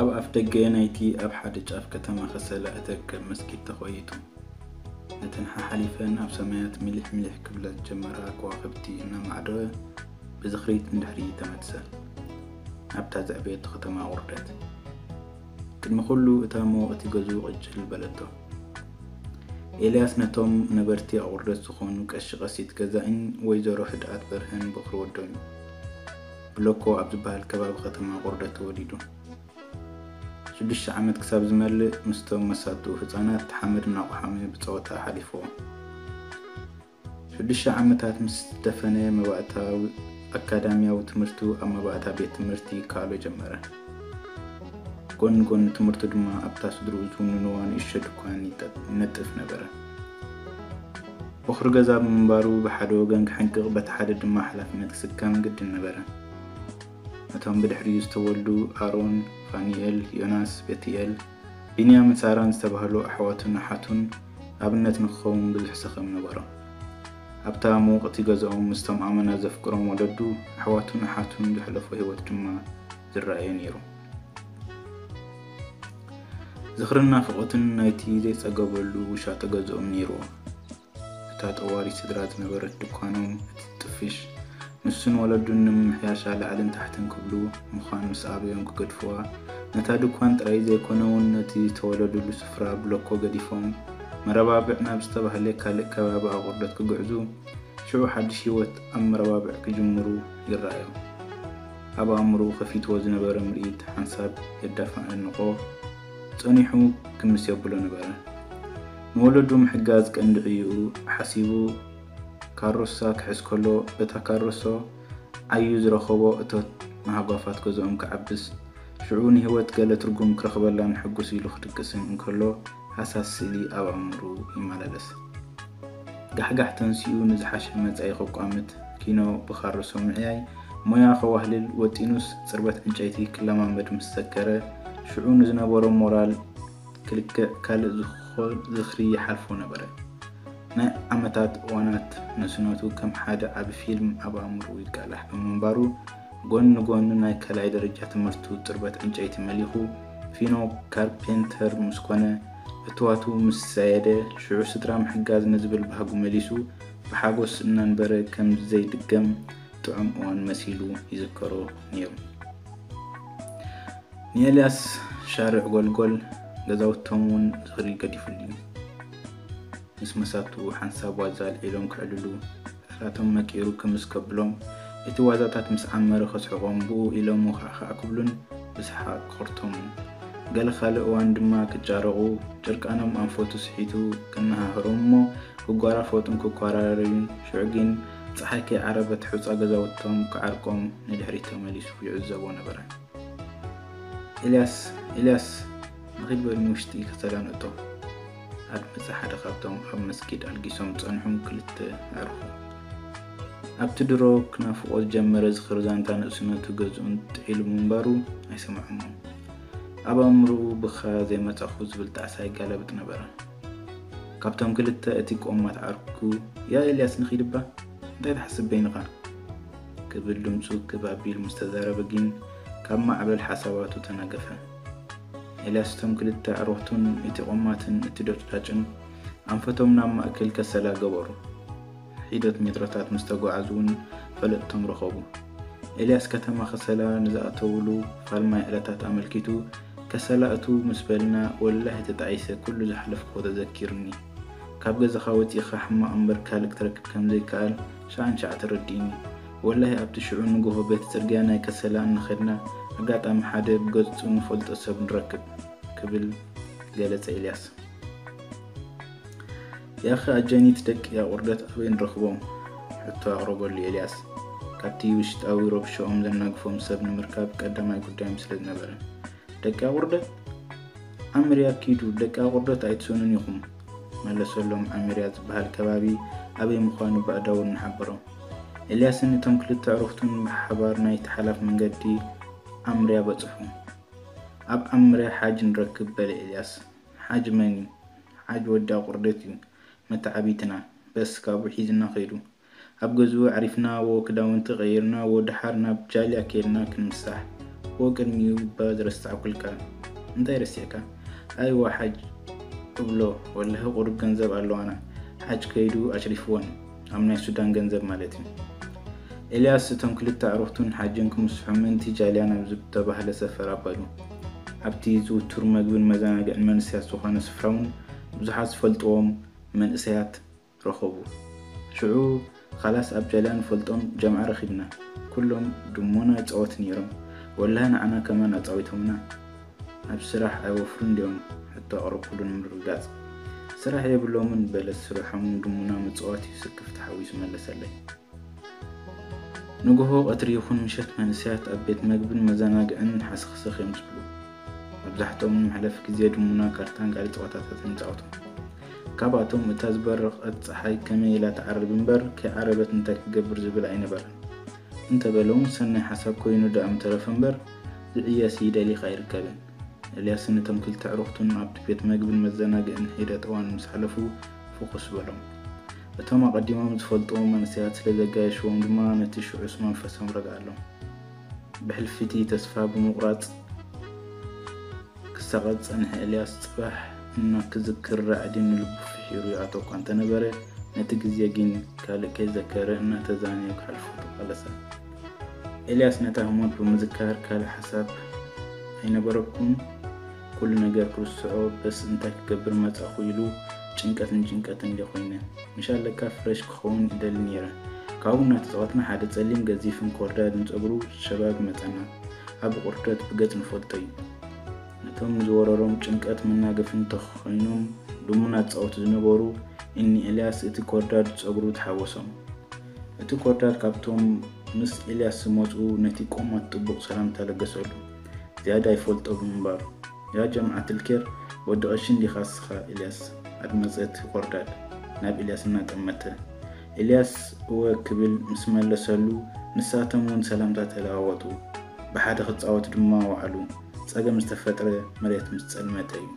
ኣብ ኣፍ ደገ ናይቲ ኣብ ሓደ ጫፍ ከተማ ከሰላ እተርከብ መስጊድ ተኾይቱ። ነተን ሓሓሊፈን ኣብ ሰማያት ሚሊሕ ሚሊሕ ክብላ ዝጀመራ ከዋኽብቲ እናማዕደወ ብዝኽሪት ንድሕሪ ተመልሰ። ኣብታ ዘዕበየቶ ከተማ ኣቑርደት። ቅድሚ ኩሉ እታ መወቕቲ ገዝኡ ቅጭል በለቶ። ኤልያስ ነቶም ነበርቲ ኣቑርደት ዝኾኑ ቀሺ ቀሲት ገዛኢን ወይዘሮ ህድኣት በርሀን በኹሪ ወዶም እዩ። ብሎኮ ኣብ ዝበሃል ከባቢ ከተማ ኣቑርደት ተወሊዱ። ሽዱሽተ ዓመት ክሳብ ዝመልእ ምስቶም መሳቱ ህፃናት ሓመድ እናቑሓመ ብፀወታ ሓሊፍዎ። ሽዱሽተ ዓመታት ምስ ደፈነ መባእታዊ ኣካዳሚያዊ ትምህርቱ ኣብ መባእታ ቤት ትምህርቲ ይከኣሎ ጀመረ። ጎን ጎን ትምህርቱ ድማ ኣብታ ስድርኡ ዝውንንዋ ንእሽቶ ድኳን ይጠ- ይነጥፍ ነበረ። በኹሪ ገዛ ብምንባሩ ብሓደ ወገን ክሕንቅቕ በቲ ሓደ ድማ ሓላፍነት ክስከም ግድን ነበረ። ነቶም ብድሕሪኡ ዝተወልዱ ኣሮን፣ ፋኒኤል፣ ዮናስ፣ ቤትኤል፣ ቢንያምን ሳራን ዝተባህሉ ኣሕዋቱን ኣሓቱን ኣብነት ንክኸውን ብዙሕ ሰኸም ነበሮ። ኣብታ መወቕቲ ገዛኦም ምስቶም ኣመና ዘፍቅሮም ወለዱ ኣሕዋቱን ኣሓቱን ዘሕለፎ ህይወት ድማ ዝረኣየ ነይሩ። ዝኽርን ናፍቖትን ናይቲ ዘይጸገበሉ ውሻጠ ገዝኦም ነይርዎ። እታ ጠዋሪት ስድራ ዝነበረት ድኳኖም እቲ ጥፍሽ ንሱን ወለዱን ንምምሕያሻ ላዕልን ታሕትን ክብሉ ምዃን ምስ ኣበዮም ክገድፍዋ፣ ነታ ድኳን ጥራይ ዘይኮነ እውን ነቲ ዝተወለዱሉ ስፍራ ብሎኮ ገዲፎም መረባብዕ ናብ ዝተባህለ ካልእ ከባቢ ኣቑርደት ክግዕዙ፣ ሽዑ ሓድሽ ህይወት ኣብ መረባብዕ ክጅምሩ ይረኣዮም። ኣብ ኣእምሮኡ ከፊትዎ ዝነበረ ምርኢት ሓንሳብ የዳፋንቆ ጸኒሑ ክምስ የብሎ ነበረ። ንወለዱ ምሕጋዝ ቀንዲ ዕዩኡ ሓሲቡ ካሮሳ ክሕዝ ከሎ በታ ካሮሶ ዓዩ ዝረኸቦ እቶት ንሃጓፋት ገዝኦም ክዓብስ ሽዑ ንህይወት ገለ ትርጉም ክረኽበላን ሕጉስ ኢሉ ክድቅስን እንከሎ ሃሳስ ስእሊ ኣብ ኣእምሮኡ ይመላለስ። ጋሕጋሕ ተንሲኡ ንዝሓሸ መጻኢ ከቋምት ኪኖ ብኻርሶ ምዕያይ ሞያ ከዋህልል ወጢኑስ ጽርበት ዕንጨይቲ ክለማመድ ምስ ዘከረ ሽዑ ንዝነበሮ ሞራል ክልክዕ ካልእ ዝኾ- ዝኽሪ ይሓልፎ ነበረ። ናይ ዓመታት እዋናት ንእስነቱ ከም ሓደ ዓቢ ፊልም ኣብ ኣእምሮኡ ይቃላሕ ብምንባሩ ጎኒ ጎኒ ናይ ካልኣይ ደረጃ ትምህርቱ ጽርበት ዕንጨይቲ መሊኹ ፊኖ ካርፔንተር ምስ ኮነ እትዋቱ ምስ ዘየደ ሽዑ ስድራ ምሕጋዝ ንዝብል ባህጉ መሊሱ ብሓጎስ እናንበረ ከም ዘይድገም ጥዑም እዋን መሲሉ ይዝከሮ ነይሩ። ንኤልያስ ሻርዕ ጎልጎል ገዛውቶም እውን ዝኽሪ ገዲፉሉ እዩ። ምስ መሳቱ ሓንሳብ ዋዛ ኣልዒሎም ክዕልሉ ቃላቶም መቂሩ ክምስ ከብሎም እቲ ዋዛታት ምስ ዓመረ ከስሕቖም ብኡ ኢሎም ወኻዕኻዕ ክብሉን ብሰሓቕ ክኸርቶሙን ገለ ካልእ እዋን ድማ ክጫረቑ ጭርቃኖም ኣንፈቱ ስሒቱ ከነሃህሮም እሞ ክጓራፈጡን ክኳራረዩን ሽዑ ግን ፀሓይ ከይዓረበት ሑፃ ገዛውቶም ክዓርቆም ንድሕሪት ተመሊሱ ይዕዘቦ ነበረ። ኤልያስ ኤልያስ ንኺድ በል ንውሽጢ ከሰላ ንእቶ ኣድመፀ ሓደ ካብቶም ኣብ መስጊድ ኣልጊሶም ዝፀንሑ ክልተ ኣዕሩኹ። ኣብቲ ድሮ ክናፍቖ ዝጀመረ ዝኽሪ ዛንታ ንእስነቱ ገዝኡን ጥዒሉ ምንባሩ ኣይሰምዖምን። ኣብ ኣእምሮኡ ብኻ ዘይመጻኹ ዝብል ጣዕሳ ይጋለብጥ ነበረ። ካብቶም ክልተ እቲ ቆማት ዓርኩ ያ ኤልያስ ንኺድ እባ እንታይ ትሓስብ በይንኻ ክብል ድምፁ ክብ ኣቢሉ ምስ ተዛረበ ግን ካብ ማዕበል ሓሳባቱ ተናገፈ። ኤልያስ እቶም ክልተ ኣዕሩኽቱን እቲ ቆማትን እቲ ዶጭዳጭን ኣንፈቶም ናብ ማእከል ከሰላ ገበሩ። ሒደት ሜትሮታት ምስ ተጓዓዙ እውን ፈለጥቶም ረኸቡ። ኤልያስ ከተማ ከሰላ ንዝኣተውሉ ፋልማይ ዕለታት ኣመልኪቱ ከሰላ እትው ምስ በልና ወላሂ ተጣዒሰ ኩሉ ዝሓለፍክዎ ተዘኪርኒ። ካብ ገዛኻ ወጺእኻ ሕማቕ እምበር ካልእ ክትረክብ ከም ዘይከኣል ሻዕ ንሻዕ ተረዲእኒ። ወላሂ ኣብቲ ሽዑ ንግሆ በቲ ጽርግያ ናይ ከሰላ እናኸድና ኣጋጣሚ ሓደ ብገጹ ንፈልጦ ሰብ ንረክብ ክብል ገለጸ ኤልያስ። ያኸ ኣጀኒት ደቂ ኣቑርደት ኣበይ ንረኽቦም? ሕቶ ኣቕረበሉ ኤልያስ። ካብቲ ውሽጣዊ ረብሽኦም ዘናግፎም ሰብ ንምርካብ ቀዳማይ ጉዳዮም ስለ ዝነበረ። ደቂ ኣቑርደት? ዓምርያ ኪዱ፣ ደቂ ኣቑርደት ኣይትሰኑን ኢኹም መለሰሎም። ዓምርያ ዝበሃል ከባቢ ኣበይ ምዃኑ ብኣእዳዉ እናሓበሮም። ኤልያስን እቶም ክልተ ኣዕሩኽቱን ብሓባር ናይቲ ሓላፍ መንገዲ ዓምርያ በጽሑ። ኣብ ዓምርያ ሓጅ ንረክብ በለ ኤልያስ። ሓጅ መን እዩ? ሓጅ ወዲ ኣቑርደት እዩ። መተዓቢትና። በስ ካብኡ ሒዝና ከይዱ። ኣብ ገዝኡ ኣዕሪፍና ወ ክዳውንቲ ቀይርና ወ ደሓር ናብ ጃልያ ከይድና ክንምሳሕ። ወቅድሚኡ እባ ዝረሳዕኩልካ እንታይ ረሲዕካ? ኣይዋ ሓጅ እብሎ፣ ወላሂ ቁሩብ ገንዘብ ኣለዋና። ሓጅ ከይዱ ኣሽሪፍወን፣ ኣብ ናይ ሱዳን ገንዘብ ማለት እዩ። ኤልያስ እቶም ክልተ ኣዕሩኽቱን ሓጅን ክምስሑ ምእንቲ ጃልያ ናብ ዝተባህለ ሰፈር ኣበዱ። ኣብቲ ዝውቱር መግብን መዘናግዕን መንእሰያት ዝኾነ ስፍራ እውን ብዙሓት ዝፈልጥዎም መንእሰያት ረኸቡ። ሽዑ ኻላስ ኣብ ጃልያ ንፈልጦም ጀምዓ ረኺብና። ኩሎም ድሞና ይጻወት ነይሮም። ወላሂ ንዓና ከማን ኣጻዊቶምና። ኣብ ስራሕ ኣይወፍሩን ድዮም? ሕቶ ኣቕረብኩሉ ንምርግጋጽ። ስራሕ የብሎምን በለ ስርሖም ድሙና ምጽዋት እዩ ስክፍ ተሓዊሱ መለሰለይ። ንግሆ ቀትሪ ይኹን ምሸት መንእሰያት ኣብ ቤት መግብን መዘናግዕን ሓስኽስኽ እዮም ዝብሉ። መብዛሕትኦም ንመሕለፊ ግዜ ድሙና ካርታን ካልእ ጸዋታታትን ይጻወቱ። ካብኣቶም እታ ዝበረቐት ጸሓይ ከመይ ኢላ ትዓርብ እምበር ከይዓረበት እንታይ ክገብር ዝብል ኣይነበረን። እንተበለ እውን ሰናይ ሓሳብ ኮይኑ ደኣ ምተረፈ እምበር ዝዕየስ ይደሊኽ ኣይርከብን። ኤልያስን እቶም ክልተ ኣዕሩኽቱን ኣብቲ ቤት መግብን መዘናግዕን ሒደት እዋን ምስ ሓለፉ ፍኹስ በሎም። እቶም ኣቐዲሞም ዝፈልጥዎ መንእሰያት ስለ ዘጋየሽዎም ድማ ነቲ ሽዑስ መንፈሶም ረግኣሎም። ብሕልፊ እቲ ተስፋ ብምቑራጽ ክሳቐ ዝጸንሐ ኤልያስ ጽባሕ እናክዝክር ራዕዲ ንልቡ ፍሒሩ ይኣቶ እኳ እንተነበረ ነቲ ግዜ ግን ካልእ ከይዘከረ እናተዛነየ ክሓልፎ ተቓለሰ። ኤልያስ ነታ ህሞት ብምዝካር ካልእ ሓሳብ ኣይነበረኩን። ኩሉ ነገር ክርስዖ በስ እንታይ ክገብር መጻኹ ኢሉ ጭንቀትን ጭንቀትን ድየ ኮይነ። ምሻለካ ፍረሽ ክኸውን ይደሊ ነይረ። ካብኡ እናተጻወትና ሓደ ጸሊም ገዚፍን ኮርዳድን ጸጉሩ ሸባብ መጸና። ኣብ ቁርደት ብገጽ ንፈልጦ እዩ። ነቶም ዝወረሮም ጭንቀት መናገፊ እንተኾይኖም ድሙና ዝጻወቱ ዝነበሩ እኒ ኤልያስ እቲ ኮርዳድ ጸጉሩ ተሓወሶም። እቲ ኮርዳድ ካብቶም ምስ ኤልያስ ዝመጹ ነቲ ቆማት ጥቡቕ ሰላምታ ለገሰሉ። ዝያዳ ይፈልጦ ብምንባሩ። ያ ጀምዓት ልኬር ወዲ ቐሺ እንዲኻ እስኻ ኤልያስ? ኣድመጸ እቲ ኮርዳድ ናብ ኤልያስ እናጠመተ። ኤልያስ እወ ክብል ምስ መለሰሉ ንሳቶም እውን ሰላምታ ተለዋወጡ። ብሓደ ክጻወቱ ድማ ወዓሉ። ጸገም ዝተፈጥረ መሬት ምስ ጸልመተ እዩ።